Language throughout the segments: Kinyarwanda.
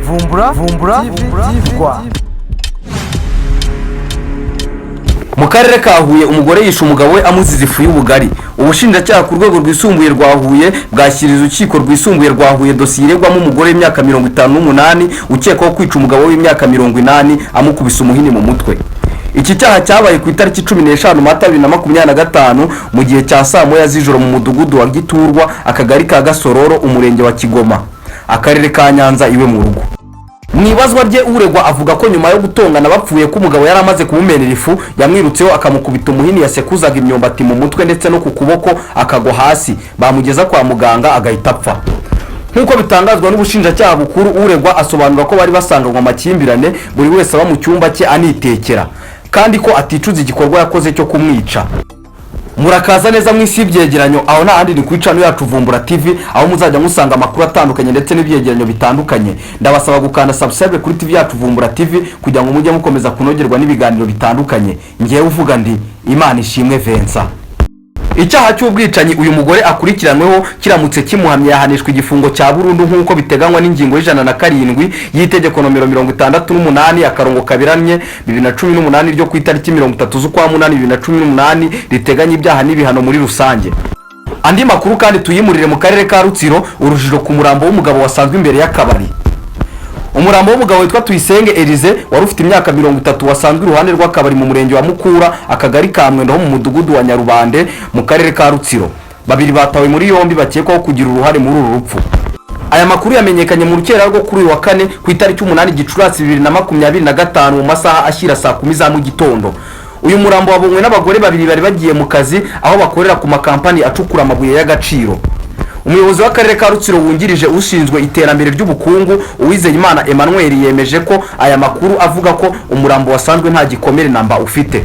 Vumbura Vumbura TV Rwa. Mu karere ka Huye, umugore yishe umugabo we amuziza ifu y'ubugari. Ubushinjacyaha ku rwego rwisumbuye rwa Huye bwashyikirije urukiko rwisumbuye rwa Huye dosiye iregwamo umugore w'imyaka 58 ukekwaho kwica umugabo w'imyaka 80 amukubise umuhini mu mutwe. Iki cyaha cyabaye ku itariki 15 Mata 2025 mu gihe cya saa moya z'ijoro mu mudugudu wa Giturwa, akagari ka Gasororo, umurenge wa Kigoma, akarere ka Nyanza, iwe mu rugo. Mu ibazwa rye, uregwa avuga ko nyuma yo gutongana bapfuye ko umugabo yari amaze kumumenera ifu, yamwirutseho akamukubita umuhini yasekuzaga imyumbati mu mutwe ndetse no ku kuboko, akagwa hasi, bamugeza kwa muganga agahita apfa. Nk'uko bitangazwa n'ubushinjacyaha bukuru, uregwa asobanura ko bari basanganywe amakimbirane, buri wese aba mu cyumba cye anitekera, kandi ko aticuza igikorwa yakoze cyo kumwica. Murakaza neza mu isi y'ibyegeranyo. Aho nta handi ni ku icano yacu Vumbura TV, aho muzajya musanga amakuru atandukanye ndetse n'ibyegeranyo bitandukanye. Ndabasaba gukanda subscribe kuri TV yacu Vumbura TV kugira ngo mujye mukomeza kunogerwa n'ibiganiro bitandukanye. Ngewe uvuga ndi Imana Ishimwe Vincent. Icyaha cy'ubwicanyi uyu mugore akurikiranyweho kiramutse kimuhamye, yahanishwa igifungo cya burundu nk'uko biteganywa n'ingingo y'107 y'itegeko nomero 68/2018 ryo ku itariki 30 z'ukwa 8 2018 riteganya ibyaha n'ibihano muri rusange. Andi makuru kandi tuyimurire mu karere ka Rutsiro. Urujijo ku murambo w'umugabo wasanzwe imbere y'akabari. Umurambo w'umugabo witwa Tuyisenge Elize wari ufite imyaka 30 wasanzwe iruhande rw'akabari mu murenge wa Mukura, akagari ka Mwendo ho mu mudugudu wa Nyarubande mu karere ka Rutsiro. Babiri batawe muri yombi bakekwaho kugira uruhare muri uru rupfu. Aya makuru yamenyekanye mu rukera rwo kuri uyu wa kane ku itariki 8 Gicurasi 2025 mu masaha ashyira saa 10 za mu gitondo. Uyu murambo wabonywe n'abagore babiri bari bagiye mu kazi aho bakorera ku makampani acukura amabuye y'agaciro. Umuyobozi w'akarere ka Rutsiro wungirije ushinzwe iterambere ry'ubukungu, Uwizeyimana Emmanuel, yemeje ko aya makuru, avuga ko umurambo wasanzwe nta gikomere namba ufite.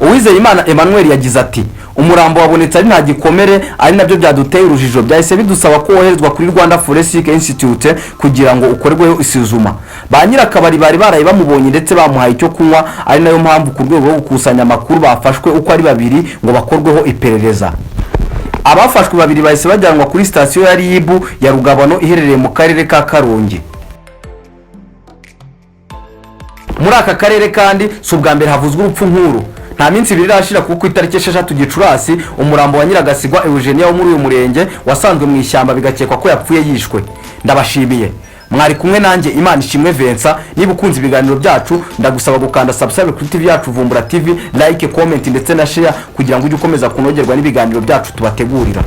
Uwizeyimana Emmanuel yagize ati: "Umurambo wabonetse ari nta gikomere, ari nabyo byaduteye urujijo. Byahise bidusaba ko woherezwa kuri Rwanda Forensic Institute kugira ngo ukorweho isuzuma. Ba nyir'akabari bari baraye bamubonye ndetse bamuhaye icyo kunywa, ari nayo mpamvu ku rwego rwo gukusanya amakuru bafashwe uko ari babiri ngo bakorweho iperereza." Abafashwe babiri bahise bajyanwa kuri sitasiyo ya RIB ya Rugabano iherereye mu karere ka Karongi. Muri aka karere kandi si ubwa mbere havuzwe urupfu nk'uru. Nta minsi 2 irashira, kuko ku itariki 6 Gicurasi umurambo wa Nyiragasigwa Eugenia wo muri uyu murenge wasanzwe mu ishyamba, bigakekwa ko yapfuye yishwe. Ndabashimiye, mwari kumwe nanjye Imana Ishimwe Vincent. Niba ukunze ibiganiro byacu, ndagusaba gukanda subscribe kuri TV yacu Vumbura TV, like, comment ndetse na share kugira ngo ujye ukomeza kunogerwa n'ibiganiro byacu tubategurira.